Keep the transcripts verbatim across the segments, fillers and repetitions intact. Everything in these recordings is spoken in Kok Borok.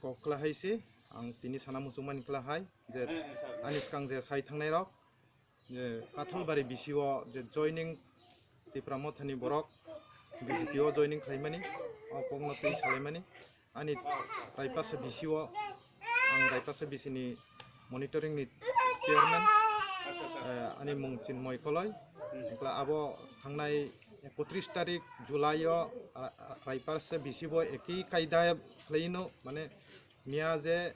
Kok kla hai se, ang tini sana muchungmani kla hai je ani swkang je sai thangnai rok je Kathalbari B C o je joining Tipra Mothani borok B J P o joining khlaimani, o kokno twi salaimani. Ani Raipasa B C o, ang Raipasa B C ni monitoring ni chairman, eh, ani mung Chinmoy Koloi. Engkla abo thangnai ekotris tarik July o, ah, ah, Raipasa B C o eki kaida khlaino, mane miya je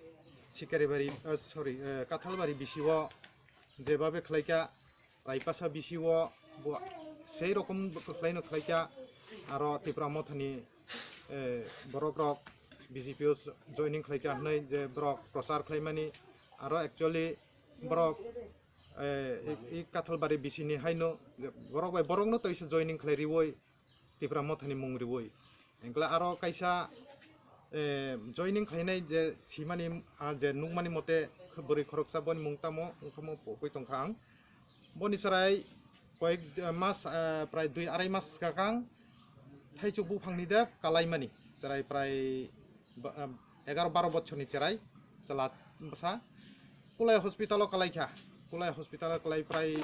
Sikaribari, eh, sorry, eh, Kathalbari B C o jebabe khlaika, Raipasa B C o bo sei rokom khlaino khlaika, aro Tipra Mothani, eh, borok rok B J P o joining khlaika hwnwi je borok prochar khlaimani, aro actually borok, eh, i, i Kathalbari B C ni haino je borok bai borokno toisa joining khlai riwi Tipra Mothani mung riwi. Engkla aro kaisa, eh, joining khlainai je simani, ah, je nukmani mote bwrwi khoroksa boni mung tamo wngkha mo pokwi tongkha ang. Boni chwrai koyek, eh, mas, eh, prai dui arai mas swkang thaichuk buphangni de kalaimani chwrai prai ba-, eh, egaroh baroh bochorni chwrai chwla bwsa Kulai hospital o kalaikha. Kulai hospital o kalai prai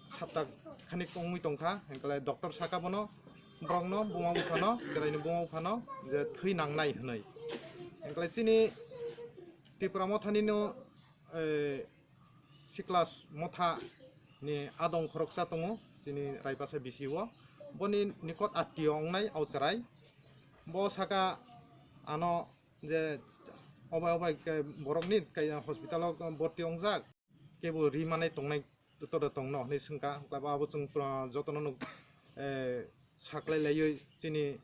sapta khanik wngwi tongkha. Hengkhe doctor saka bono, borokno, buma buphano, chwraini buma buphano je thwi nangnai hwnwi. Hengkhe chini Tipra Mothani no, eh, Sikla Motha ni adong khoroksa tongo chini Raipasa B C o. Boni nikot attiyo wngnai o chwrai. Bo saka ano je obai obai ke borokni ke hospital o borti wngjak, kebo ri manai tongnai to, to tongno hinwi swngkha. Hwnkhe abo chwng, ah, jotono nuk, eh, saklai laiwi chini,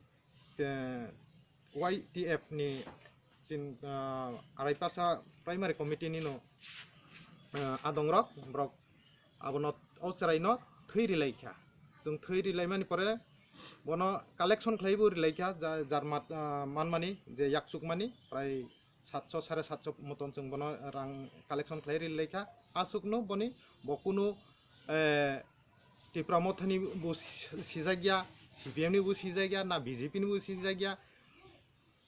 eh, Y T F ni chin, ah, Araipasa Primary Committee ni no, ah, adongrok borok abono o chwraino thwi rilaikha. Chwng thwi rilaimani pore bono collection khlaibo rilaikha, ja-, jar mat-, ah, manmani je yakchukmani prai satso, sare satso moton chwng bono rang collection khlai rilaikha. Aswkno boni bo kunu, eh, Tipra Mothani bo si-, sijakya, C P M ni bo sijakya, na B J P ni bo sijakya,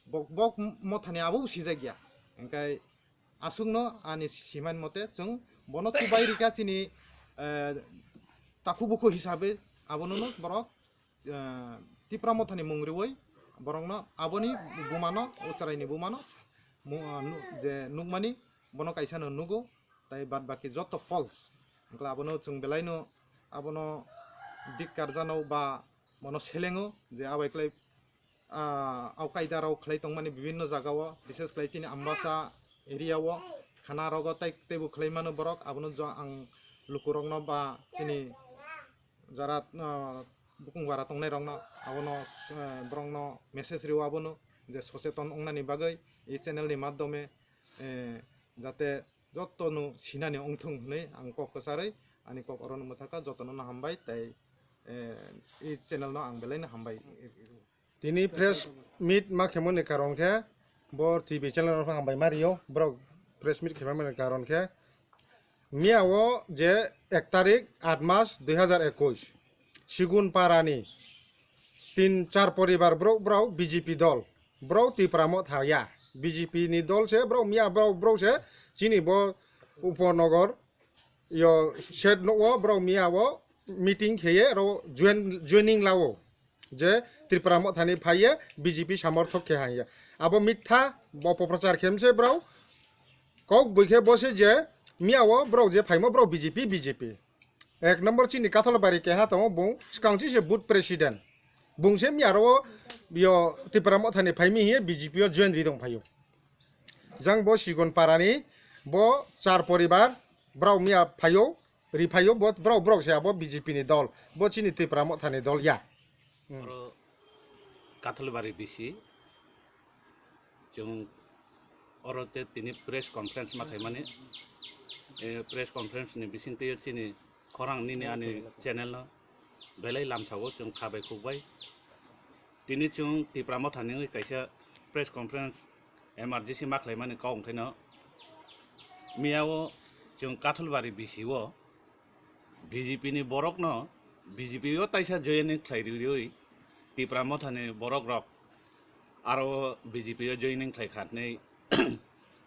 bok, bok Mothani abo bo sijakya. Hingkhe aswkno ani siman mote chwng bono chubai rikha chini, eh, takhu bukhu hisabe abono no borok, eh, Tipra Mothani mung riwi borokno aboni bumano, o chwraini bumano mu-, ah, nu-, je nukmani bono kaisa no nugo, tai bad baki joto false. Hingkhe abono chwng belaino abono dik karjano ba bono selengo je abai klai ah, o kaida rok khlai tongmani bibinno jaga o, bises khlai chini Ambasa area o khana rogo tai, teibo khlai mano borok, abono jo ang lukurokno ba chini jara, ah, bukung bara tongnai rokno abono, eh, borokno message rio abono je socheton wngnani bagwi e channel ni madhyome, eh, jate jotono sinani wngthung hwnwi ang kok kwcharwi ani kok orono mwthakha. Jotono no hambai tei, eh, e channel no ang belaino hambai. Tini press meet ma khemoni karon khe bo T V channel rok hambai ma rio, borok press meet khemani karon khe miya o je ek tarik aat mas dui hazar ekush Sigun Parani tin char poribar borok, borok B J P dol, borok Tipra Motha ya, B J P ni dol se borok, miya borok, borok se chini bo Upanogor yo shed no o borok miya o meeting kheye ro join, joining lao je Tripura Mothani phaiye B J P samorthok khe haiya. Abo mitha, bo opoprochar khemse borok. Kok bui khe bo se je miya o borok je phaimo borok B J P, B J P. Ek number chini Kathalbari keha tongo bung, swkang chi se booth president. Bung se miya ro yo Tripura Mothani phaimi hiye B J P o join ri dong phaio. Jang bo Sigon Parani, bo char poribar, borok miya phaio, ri phaio, bo borok, borok se abo B J P ni dol, bo chini Tripura Mothani dol ya. Hmm. Oro Kathalbari B C, chwng oro te tini press conference ma khaimani, eh, press conference ni bisingtwi chini khorang nini ani channel no belai lamsao chwng kha bai khuk bai. Tini chwng Tipra Mothani wngwi kaisa press conference emergency ma khlaimani kok wngkhaino miya o chwng Kathalbari B C o B J P ni borokno B J P o taisa joining khlai riwi Tipra Mothani borok rok aro B J P o joining khlai kha hinwi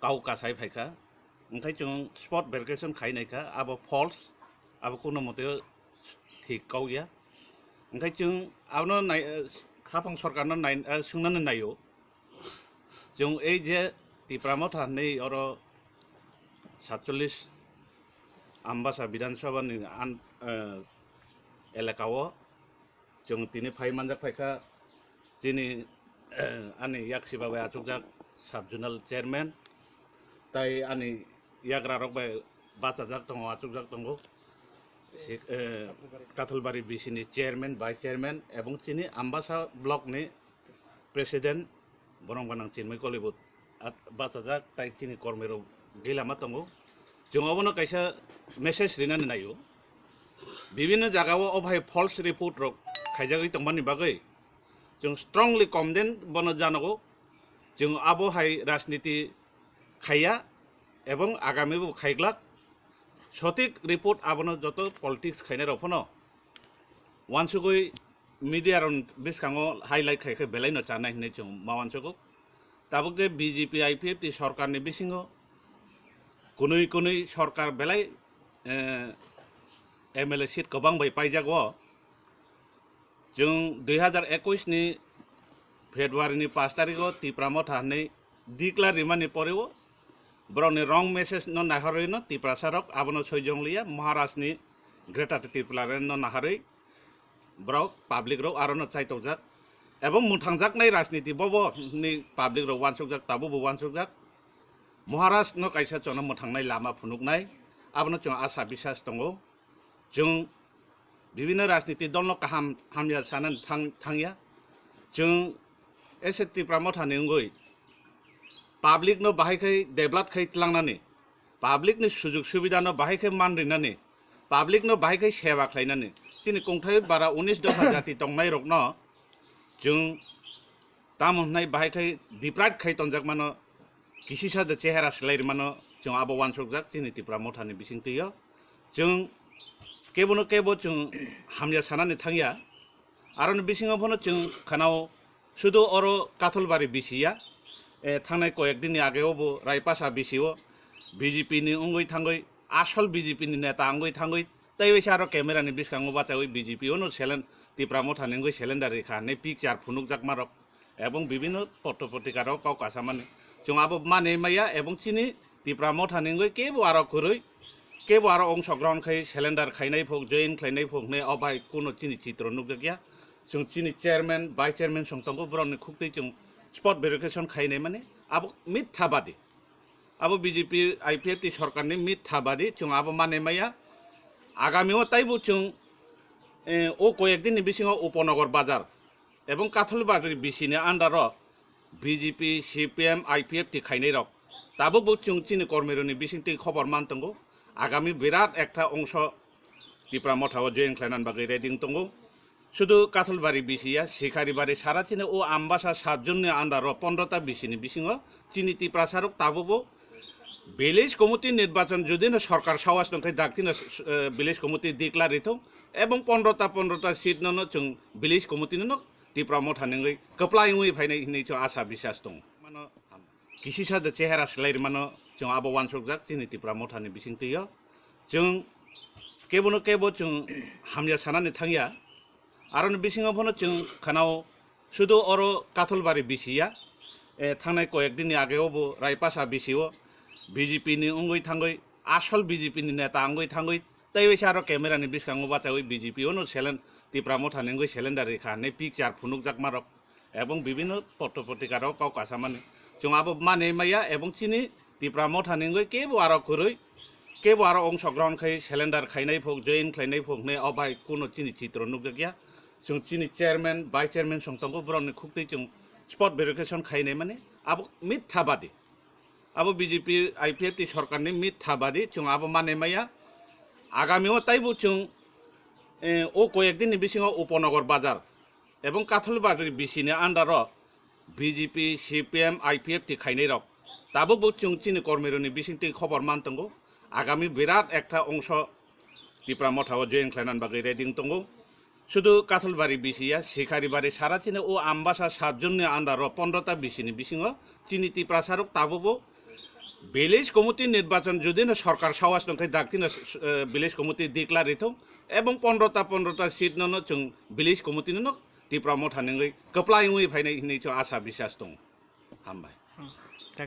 kau kasai phaikha, hwnkhe chwng spot verification khai naikha, abo false, abo kuno mote thik kau ya. Hwnkhe chwng abono nai, hapang sorkarno nai, eh, swngnani naio. Chwng ei je Tipra Motha hinwi oro satchollis Ambasa Bidhan Sabha ni an, eh, elaka o chwng tini phai manjak phaikha chini, ani yaksi babai achukjak sub zonal chairman, tai ani yagra rok bai bachajak tongo, achukjak tongo. Si-, eh, Kathalbari B C ni chairman, vice chairman ebong chini Ambasa block ni president, borong gwnang Chinmay Kolibut, at-, bachajak tai chini kormoi rok gilama tongo. Chwng obono kaisa message rinani naio. Bibinno jaga o, o bahai false report rok khaijagwi tongmani bagwi chwng strongly condemn bono janogo. Chwng abo hai rajniti khaiya ebong agami bo khaiglak. Sothik report abono joto politics khainai rok phano wansugwi media rok bwskango highlight khai khe belai no chanai hinwi chwng ma wansugo. Tabuk je B J P I P F T sorkar ni bisingo kunui kunui sorkar belai, eh, M L A seat kwbang bai paijago. Chwng dui hazar ekwis ni February ni pash tarikh o Tipra Motha hinwi declare rimani pore o borokni wrong message no naharwi no Tiprasa rok abono soijong liya, Maharaj ni Greater Tipraland no naharwi borok public rok aro no chaitojak ebong mwthangjaknai rajniti bobo ni public rok wansukjak, tabukbo wansukjak. Maharaj no kaisa chwngno mwthangnai lama phunuknai, abono chwng asa bisas tongo. Chwng bibinno rajniti dolno kaham hamya sanani thang-, thangya. Chwng S A Tipra Motha ni wngwi public no bahai khai develop khai tlangnani, public ni sujug subida no bahai khai man rinani, public no bahai khai seba khlainani, chini kongthai bara unis dopha jati tongnai rokno chwng tamo hwnai bahai khai deprive khai tonjak mano, kisisa de chehera slai rimano, chwng abo wansukjak chini Tipra Motha ni bisingtwi o. Chwng kebono kebo chwng hamya sanani thangya. Aroni bisingo phano chwng khanao sudu oro Kathalbari B C ya, eh, thangnai koyek din ni age o bo Raipasa B C o B J P ni wngwi thangwi, asol B J P ni neta wngwi thangwi, tei waisa aro camera ni bwskango bachawi B J P o no selen-, Tipra Motha ni wngwi selendar rikha hinwi picture phunukjakma rok. Ebong bibinno potro potrika rok kok kasamani. Chwng abo mane maya ebong chini Tipra Motha ni wngwi kebo aro kwrwi, kebo aro ongso grohon khai selendar khainai phok, join khlainai phok hinwi o bai kuno chini chitro nukjakya. Chwng chini chairman, vice chairman song tongo, borokni khuktwi chwng spot verification khainai mani abo mitha badi. Abo B J P I P F T sorkarni mitha badi, chwng abo mane maya. Agami o taibo chwng, eh, o koyek din ni bisingo Upanagar bazar ebong Kathalbari B C ni under o B J P, C P M, I P F T khainai rok tabukbo chwng chini kormirokni bisingtwi khobor man tongo. Agami birat ekta ongso Tipra Motha o join khlainani bagwi ready wng tongo. Sudu Kathalbari B C ya, Sikharibari sara chini o Ambasa sub zone ni under o pondro ta B C ni bisingo chini Tiprasa rok tabukbo village committee nirbachon jodi no sorkar sawas nongkhai daktino, eh, village committee declare rithung ebong pondro ta pondro ta seat no no chwng village committee no no Tipra Motha ni wngwi kwplai wngwi phainai hinwi chwng asa bisas tongo. Mano kisisa de chehera slai rimano chwng abo wansukjak chini Tipra Motha ni bisingtwi o. Chwng kebono kebo chwng hamya sanani thangya. Aroni bisingo phano chwng khanao sudu oro Kathalbari B C ya, eh, thangnai koyek din ni age o bo Raipasa B C o B J P ni wngwi thangwi, asol B J P ni neta wngwi thangwi, tei waisa aro camera ni bwskango bachawi B J P o no selen-, Tipra Motha ni wngwi selendar rikha hinwi picture phunukjakma rok. Ebong bibinno potro potrika rok kok kasamani. Chwng abo mane maya ebong chini Tipra Motha ni wngwi kebo aro kwrwi, kebo aro ongso grohon khai selendar khainai phok, join khlainai phok hinwi o bai kuno chini chitro nukjakya. Chwng chini chairman, vice chairman song tongo, borokni khuktwi chwng spot verification khainai mani abo mitha badi. Abo B J P I P F T sorkarni mitha badi, chwng abo mane maya. Agami o taibo chwng, eh, o koyek din ni bisingo Upanagar bazar ebong Kathalbari B C ni under o B J P, C P M, I P F T khainai rok tabukbo chwng chini kormirokni bisingtwi khobor man tongo. Agami birat ekta ongso Tipra Motha o join khlainani bagwi ready wng tongo. Sudu Kathalbari bisi ya, Sikaribari sara chini o Ambasa sat jonni under o pondro ta bisi ni bisingo chini Tiprasa rok tabukbo village committee nirbachon jodi no sorkar sawas tongkhe dakti no, eh, village committee declare rithung ebong pondro ta pondro ta seat no no chwng village committee no no Tipra Motha ningwi kwplai wngwi phainai hinwi chwng asa bisas tongo. Hambai.